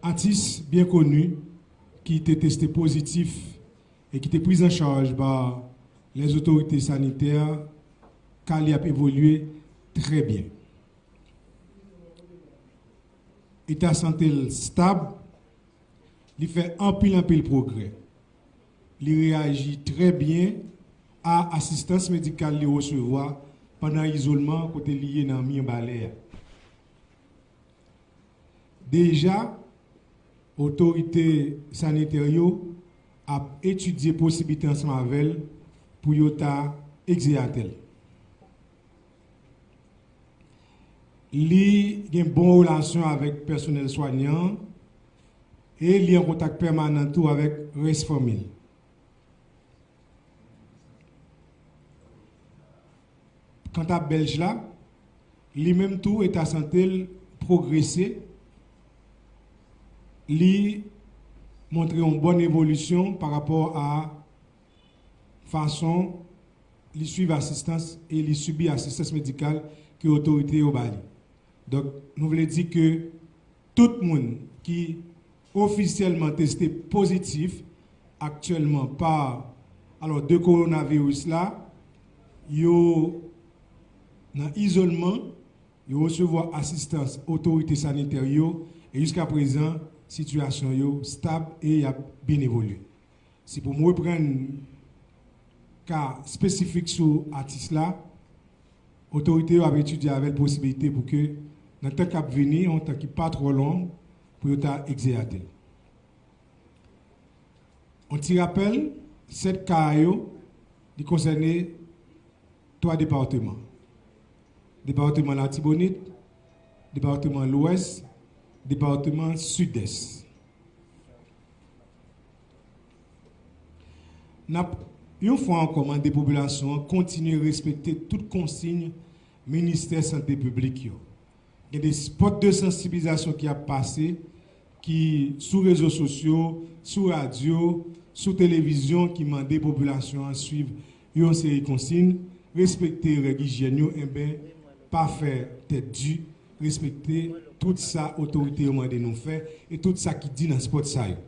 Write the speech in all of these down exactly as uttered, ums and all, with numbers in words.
Atis byen koni ki te teste pozitif e ki te priz an chaj pa lèzotorite sanitè, ka li ap evolye trè byen. Eta sante l stab, li fè anpil, anpil pwogrè. Li reyaji trè byen a asistans medikal li resevwa pandan izolman kote li ye nan Mirbalè a. Deja, otorite sanitè yo ap etidye posiblite ansanm avè l pou yo ta egzeyate l. Li gen bon relasyon avèk pèsonèl swanyan an e li an kontak pèmanan tou avèk rès fanmi l. Kanta Bèlj la, li menm tou eta sante l pwogrese, li montre yon bòn evolisyon pa rapò a fason li swiv asistans e li sibi asistans medikal ke otorite yo ba li. Donk, nou vle di ke tout moun ki ofisyèlman teste pozitif aktyèlman pa, alò, de kowonaviris la, yo nan izolman, yo resevwa asistans otorite sanitè yo, e jiska prezan, sitiyasyon yo stab e y ap byen evolye. Si pou m reprann ka espesifik sou atis la, otorite yo ap etidye avè l posiblite pou ke, nan tan k ap vini, yon tan ki pa twò long, pou yo ta egzeyate l. Yon ti rapèl, sèt ka yo, li konsène twa depatman. Depatman Latibonit, depatman Lwès, depatman Sidès. N ap, yon fwa ankò, mande popilasyon an kontinye respekte tout konsiy Ministè Sante Piblik yo. Gen de spòt de sansibilizasyon ki ap pase, ki sou rezo sosyo, sou radyo, sou televizyon, ki mande popilasyon an swiv yon seri konsiy, respekte règ ijyèn yo, enben, pa fè tèt di, respekte tout sa otorite yo mande nou fè e tout sa ki di nan spòt sa yo.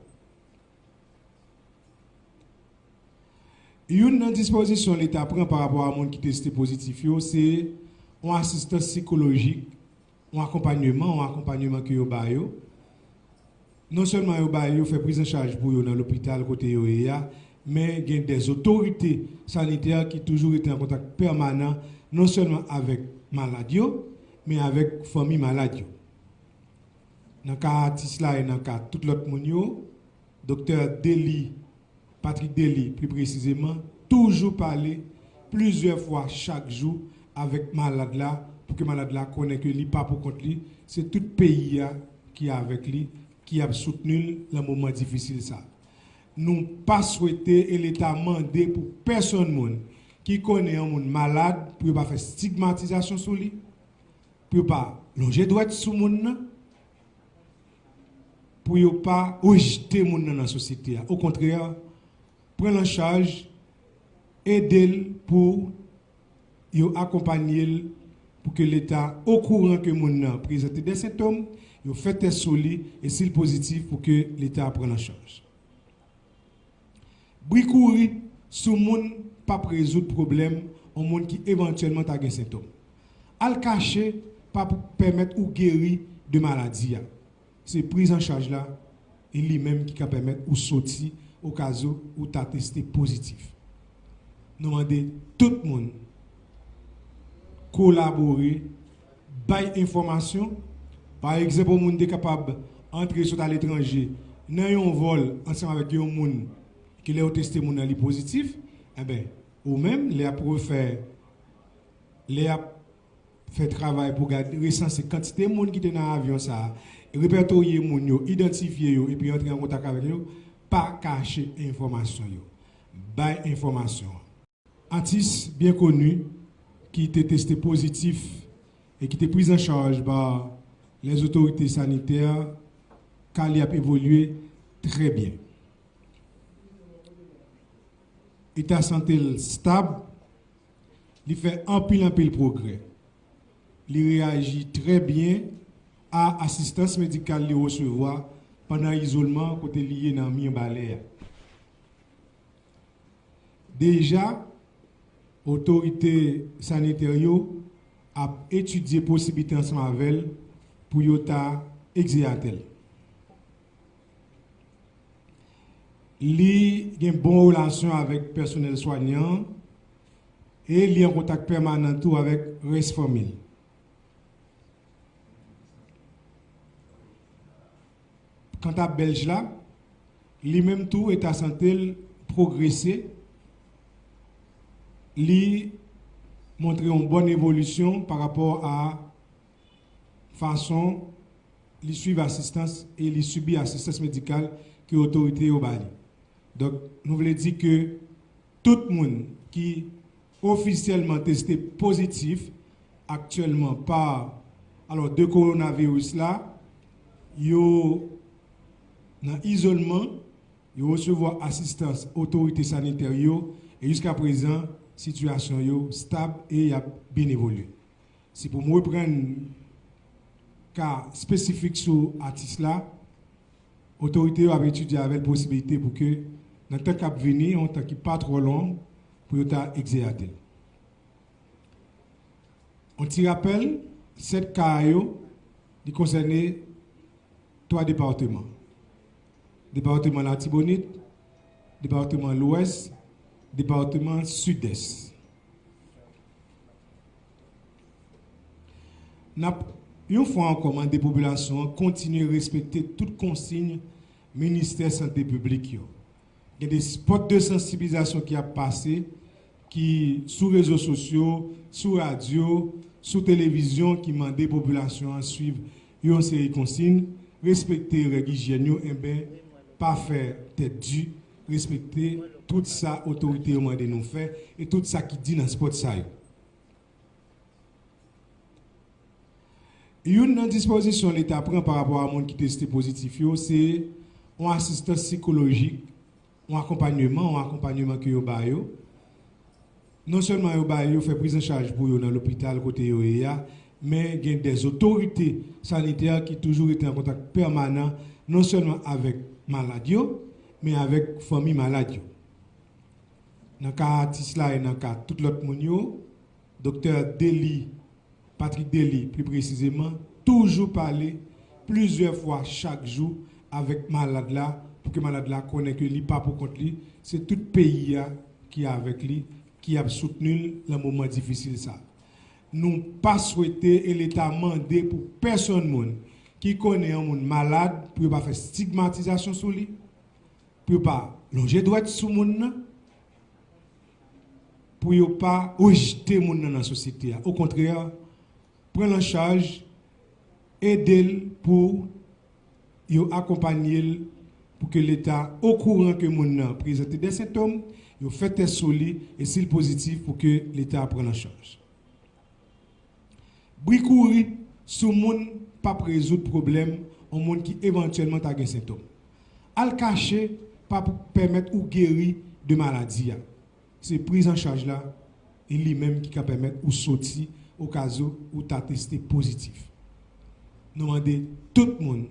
Youn nan dispozisyon Leta pran pa rapò a moun ki teste pozitif yo, se yon asistans sikolojik, yon akonpanyeman, yon akonpanyeman ke yo ba yo. Non sèlman yo ba yo, yo fè priz an chaj pou yo nan lopital kote yo ye a, men gen dè otorite sanitè ki toujou rete an kontak pèmanan, non sèlman avèk malad yo, men avèk fanmi malad yo. Nan ka atis la e nan ka tout lòt moun yo, Doktè Dely, Patrick Dely, pli presizeman, toujou pale plizyè fwa chak jou avèk malad la, pou ke malad la konnen ke li pa pou kont li, se tout peyi a ki avèk li, ki ap soutni l nan moman difisil sa. Nou pa swete e Leta mande pou pèsonn moun ki konnen yon moun malad, pou yo pa fè stigmatizasyon sou li, pou yo pa lonje dwèt sou moun nan, pou yo pa rejte moun nan nan sosyete a. Okontrè, pran l an chaj, ede l pou yo akonpanye l, pou ke Leta okouran ke moun nan prezante de sentòm, yo fè tès sou li, e si l pozitif, pou ke Leta pran l an chaj. Bri kouri sou moun p ap rezoud pwoblèm yon moun ki evantyèlman ta gen sentòm. Al kache p ap pèmèt ou geri de maladi a. Se priz an chaj la, e li menm ki ka pèmèt ou soti okazo ou ta teste pozitif. Nou mande tout moun kolabore, bay enfòmasyon. Pa egzanp, yon moun te kapab antre sot aletranje nan yon vòl ansanm avèk yon moun ki lè yo teste moun nan li pozitif, enben, ou menm, lè y ap refè, lè y ap fè travay pou gad resanse kantite moun ki te nan avyon sa a, repètorye moun yo, idantifye yo, epi antre an kontak avèk yo, pa kache enfòmasyon yo. Bay enfòmasyon an. Atis byen koni ki te teste pozitif e ki te priz an chaj pa lèzotorite sanitè, ka li ap evolye trè byen. Eta sante l stab, li fè anpil, anpil pwogrè. Li reyaji trè byen a asistans medikal li resevwa pandan izolman kote li ye nan mi anba lè a. Deja, otorite sanitè yo ap etidye posiblite ansanm avè l pou yo ta egzeyate l. Li gen bon relasyon avèk pèsonèl swanyan an e li an kontak pèmanan tou avèk rès fanmi l. Kanta Bèlj la, li menm tou eta sante l pwogrese, li montre yon bòn evolisyon pa rapò a fason li swiv asistans e li sibi asistans medikal ke otorite yo ba li. Donk, nou vle di ke tout moun ki ofisyèlman teste pozitif aktyèlman pa, alò, de kowonaviris la, yo nan izolman, yo resevwa asistans otorite sanitè yo, e jiska prezan, sitiyasyon yo stab e y ap byen evolye. Si pou m reprann ka espesifik sou atis la, otorite yo ap etidye avè l posiblite pou ke, nan tan k ap vini, yon tan ki pa twò long, pou yo ta egzeyate l. Yon ti rapèl, sèt ka a yo, li konsène twa depatman. Depatman Latibonit, depatman Lwès, depatman Sidès. N ap, yon fwa ankò, mande popilasyon an kontinye respekte tout konsiy Ministè Sante Piblik yo. Gen de spòt de sansibilizasyon ki ap pase, ki sou rezo sosyo, sou radyo, sou televizyon, ki mande popilasyon an swiv yon seri konsiy, respekte règ ijyèn yo, enben, pa fè tèt di, respekte tout sa otorite yo mande nou fè e tout sa ki di nan spòt sa yo. Youn nan dispozisyon Leta pran pa rapò a moun ki teste pozitif yo, se yon asistans sikolojik, yon akonpanyeman, yon akonpanyeman ke yo ba yo. Non sèlman yo ba yo, yo fè prizanchaj pou yo nan lopital kote yo ye a, men gen dè otorite sanitè ki toujou rete an kontak pèmanan, non sèlman avèk malad yo, men avèk fanmi malad yo. Nan ka atis la e nan ka tout lòt moun yo, Doktè Dely, Patrick Dely, pli presizeman, toujou pale plizyè fwa chak jou avèk malad la, pou ke malad la konnen ke li pa pou kont li, se tout peyi a ki avèk li, ki ap soutni l nan moman difisil sa. Nou pa swete e Leta mande pou pèsonn moun ki konnen yon moun malad, pou yo pa fè stigmatizasyon sou li, pou yo pa lonje dwèt sou moun nan, pou yo pa rejte moun nan nan sosyete a. Okontrè, pran l an chaj, ede l pou yo akonpanye l, pou ke Leta okouran ke moun nan prezante de sentòm, yo fè tès sou li, e si l pozitif, pou ke Leta pran l an chaj. Bri kouri sou moun p ap rezoud pwoblèm yon moun ki evantyèlman ta gen sentòm. Al kache p ap pèmèt ou geri de maladi a. Se prizanchaj la, e li menm ki ka pèmèt ou soti okazo ou ta teste pozitif. Nou mande tout moun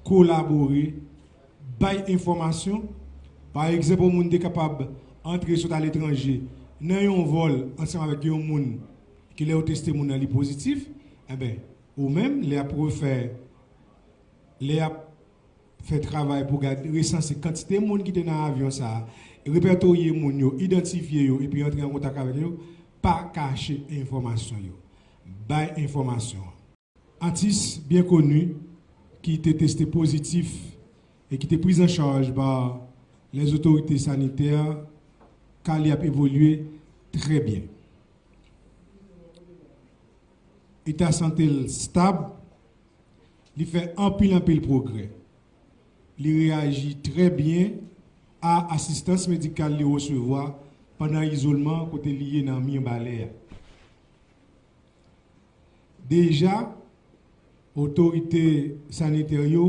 kolabore, bay enfòmasyon. Pa egzanp, yon moun te kapab antre sot aletranje nan yon vòl ansanm avèk yon moun ki lè yo teste moun nan li pozitif, enben, ou menm, lè y ap refè, lè y ap fè travay pou gad resanse kantite moun ki te nan avyon sa a, repètorye moun yo, idantifye yo, epi antre an kontak avèk yo, pa kache enfòmasyon yo. Bay enfòmasyon an. Atis byen koni ki te teste pozitif e ki te prizanchaj pa lèzotorite sanitè, ka li ap evolye trè byen. Eta sante l stab, li fè anpil, anpil pwogrè. Li reyaji trè byen a asistans medikal li resevwa pandan izolman kote li ye nan mi anba lè a. Deja, otorite sanitè yo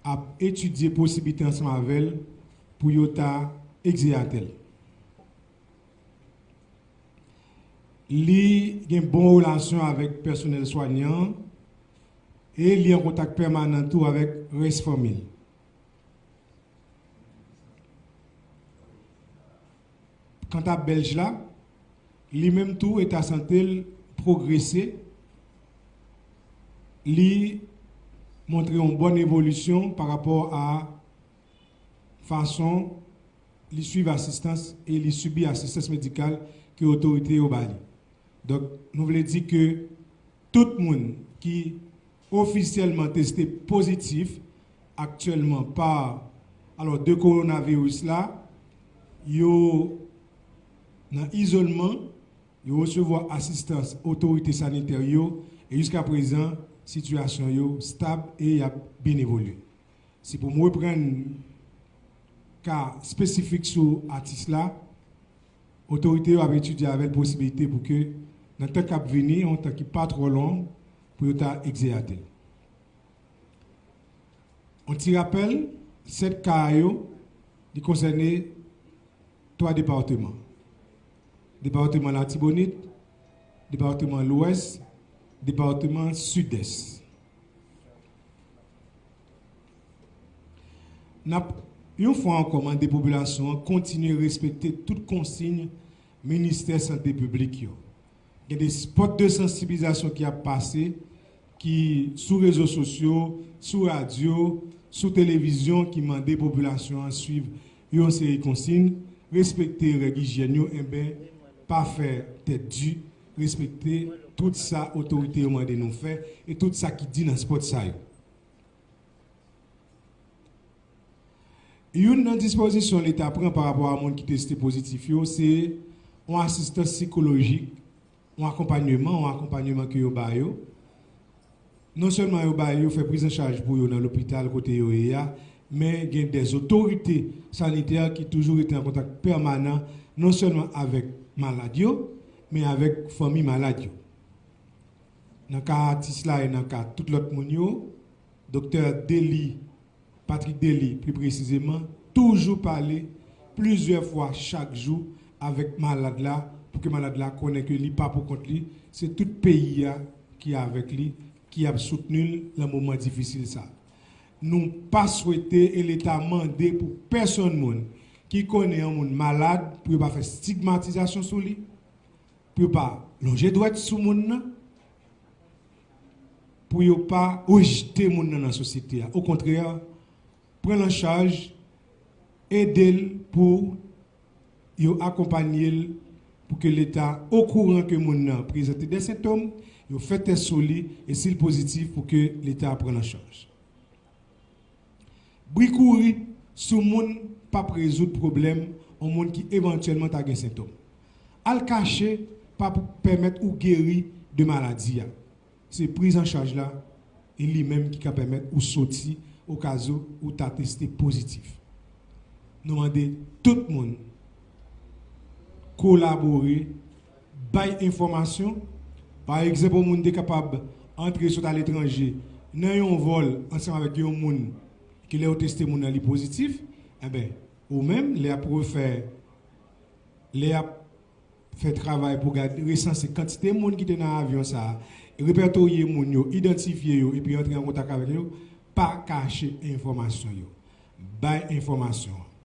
ap etidye posiblite ansanm avè l pou yo ta egzeyate l. Li gen bon relasyon avèk pèsonèl swanyan an E li an kontak pèmanan tou avèk rès fanmi l. Kanta Bèlj la, li menm tou, eta sante l pwogrese, li montre yon bòn evolisyon pa rapò a fason li swiv asistans e li sibi asistans medikal ke otorite yo ba li. Donk, nou vle di ke tout moun ki ofisyèlman teste pozitif aktyèlman pa, alò, de kowonaviris la, yo nan izolman, yo resevwa asistans otorite sanitè yo, e jiska prezan, sitiyasyon yo stab e y ap byen evolye. Si pou m reprann ka espesifik sou atis la, otorite yo ap etidye avè l posibilite pou ke, nan tan k ap vini, yon tan ki pa twò long, pou yo ta egzeyate l. Yon ti rapèl, sèt ka yo, li konsène twa depatman. Depatman Latibonit, depatman Lwès, depatman Sidès. N ap, yon fwa ankò, mande popilasyon an kontinye respekte tout konsiy Ministè Sante Piblik yo. Gen de spòt de sansibilizasyon ki ap pase, ki sou rezo sosyo, sou radyo, sou televizyon, ki mande popilasyon an swiv yon seri konsiy, respekte règ ijyèn yo, enben, pa fè tèt di, respekte tout sa otorite yo mande nou fè e tout sa ki di nan spòt sa yo. Youn nan dispozisyon Leta pran pa rapò a moun ki teste pozitif yo, se yon asistans sikolojik, yon akonpanyeman, yon akonpanyeman ke yo ba yo. Non sèlman yo ba yo, yo fè prizanchaj pou yo nan lopital kote yo ye a, men gen de otorite sanitè ki toujou rete an kontak pèmanan, non sèlman avèk malad yo, men avèk fanmi malad yo. Nan ka atis la e nan ka tout lòt moun yo, Doktè Dely, Patrick Dely, pli presizeman, toujou pale plizyè fwa chak jou avèk malad la, pou ke malad la konnen ke li pa pou kont li, se tout peyi a ki avèk li, ki ap soutni l nan moman difisil sa. Nou pa swete e Leta mande pou pèsonn moun ki konnen yon moun malad, pou yo pa fè stigmatizasyon sou li, pou yo pa lonje dwèt sou moun nan, pou yo pa rejte moun nan nan sosyete a. Okontrè, pran l an chaj, ede l pou yo akonpanye l, pou ke Leta okouran ke moun nan prezante de sentòm, yo fè tès sou li, e si l pozitif, pou ke Leta pran l an chaj. Bri kouri sou moun p ap rezoud pwoblèm yon moun ki evantyèlman ta gen sentòm. Al kache p ap pèmèt ou geri de maladi a. Se prizanchaj la, e li menm ki ka pèmèt ou soti okazo ou ta teste pozitif. Nou mande tout moun kolabore, bay enfòmasyon. Pa egzanp, yon moun te kapab antre sot aletranje nan yon vòl ansanm avèk yon moun ki lè yo teste moun nan li pozitif, enben, ou menm, lè y ap refè, lè y ap fè travay pou gad, resanse kantite moun ki te nan avyon sa a, repètoye moun yo, idantifye yo, epi antre an kontak avèk yo, pa kache enfòmasyon yo. Bay enfòmasyon an.